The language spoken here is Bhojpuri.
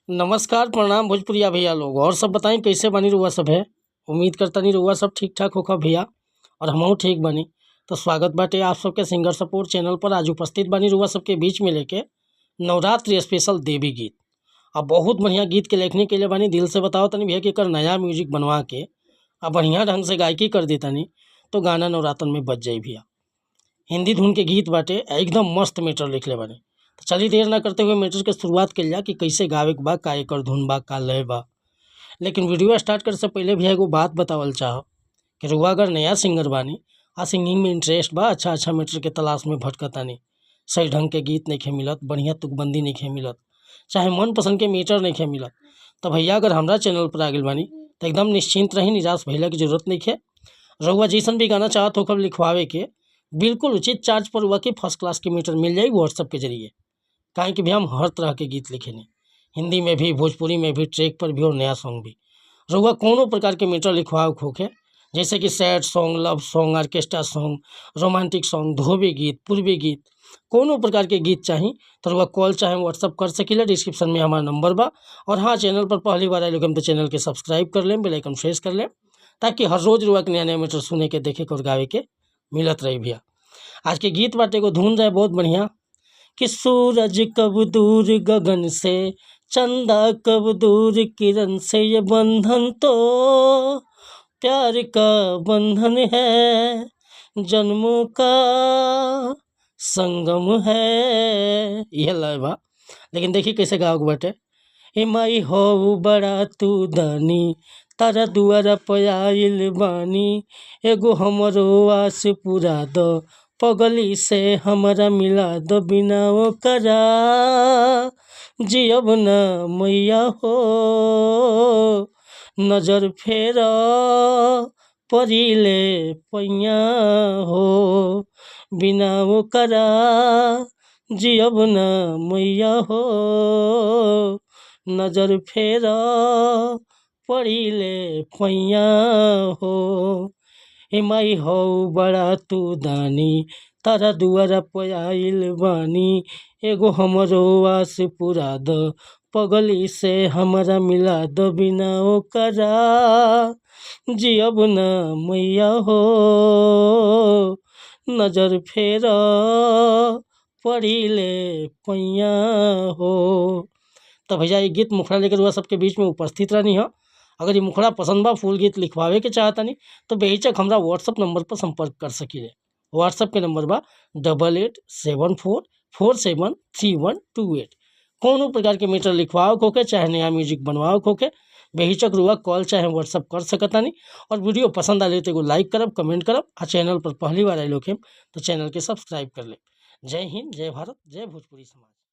नमस्कार, प्रणाम भोजपुरिया भैया लोग। और सब बताई कैसे बानी रउआ सब है। उम्मीद करतानी रउआ सब ठीक ठाक होखब भैया और हमहू ठीक बानी। तो स्वागत बाटे आप सबके सिंगर सपोर्ट चैनल पर। आज उपस्थित बानी रउआ सबके बीच में लेके नवरात्रि स्पेशल देवी गीत। आ बहुत बढ़िया गीत के लेखनी कइले बानी। दिल से बताओ तनी भैया कि एकर नया म्यूजिक बनवा के आ बढ़िया ढंग से गायकी कर देतानी तो गाना नवरात्रन में बज जाई भैया। हिंदी धुन के गीत बाटे, एकदम मस्त मैटर लिखले बानी। तो चलिए देर ना करते हुए मैटर के शुरुआत कइल जा कि कैसे गावे के बा, का एकर धुन बा, का लय बा। लेकिन वीडियो स्टार्ट करे से पहले भैया एगो बात बतावल चाहब कि रउआ अगर नया सिंगर बानी आ सिंगिंग में इंटरेस्ट बा, अच्छा अच्छा मैटर के तलाश में भटकतानी, सही ढंग के गीत नइखे मिलत, बढ़िया तुकबंदी नइखे मिलत, चाहे मनपसंद के मीटर नइखे मिलत, तो भैया अगर हमरा चैनल पर आ गइल बानी तो एकदम निश्चिंत रही, निराश भइला के जरूरत नइखे। रउआ जैसन भी गाना चाहत होखब लिखवावे के, बिल्कुल उचित चार्ज पर रउआ के फर्स्ट क्लास के मीटर मिल जाई व्हाट्सएप के जरिए। काहे कि भैया हम हर तरह के गीत लिखेनी, हिंदी में भी, भोजपुरी में भी, ट्रैक पर भी और नया सॉन्ग भी। रउआ कोनो प्रकार के मीटर लिखवावे के होखे, जैसे कि sad song, love song, orchestra song, romantic song, धोबी गीत, पूर्वी गीत, कोनो प्रकार के गीत चाही तो रउआ कॉल चाहे व्हाट्सअप कर सकीला। डिस्क्रिप्शन में हमार नंबर बा। और हाँ, चैनल पर पहली बार आइल होखम तो चैनल के सब्सक्राइब कर लेम, बेल आइकन प्रेस कर लेम, ताकि हर रोज़ रउआ के नया नया मीटर सुने के, देखे के और गावे के मिलत रही भैया। आज के गीत बाटे एगो धुन रहे बहुत बढ़िया कि सूरज कब दूर गगन से, चंदा कब दूर किरण से, ये बंधन तो प्यार का बंधन है, जन्मों का संगम है। यह लय बा, लेकिन देखी कैसे गावे के बाटे। ए माई हो बड़ा तू दानी, तारा दुआरा पे आइल बानी, एगो हमरो आस पुरा द, पगली से हमरा मिला द, बिना ओकरा जियब ना मैया हो, नजर फेर परिले पैया हो, बिना ओकरा जियब ना मैया हो, नजर फेर परिले पैया हो। ए माई हौ बड़ा तू दानी, तारा दुआरा पे आइल बानी, एगो हमरो आस पुरा द, पगली से हमरा मिला द, बिना ओकरा जियब ना मैया हो, नजर फेर परिले पैया हो। तो भैया ये गीत मुखड़ा लेकर रउआ सबके बीच में उपस्थित रहनी है। अगर ये मुखड़ा पसंद बा, फुल गीत लिखवावे के चाहतानी तो बेहिचक हमरा व्हाट्सअप नंबर पर संपर्क कर सकीले। व्हाट्सअप के नंबर बा 8874473128। कोनो प्रकार के मीटर लिखवावे के होखे, चाहे नया म्यूजिक बनवावे के होखे, बेहिचक रउआ कॉल चाहे व्हाट्सअप कर सकतानी। और वीडियो पसंद आले तो एगो लाइक करब, कमेंट करब आ चैनल पर पहली बार आइल होखेम तो चैनल के सब्सक्राइब कर लेब। जय हिंद, जय भारत, जय भोजपुरी समाज।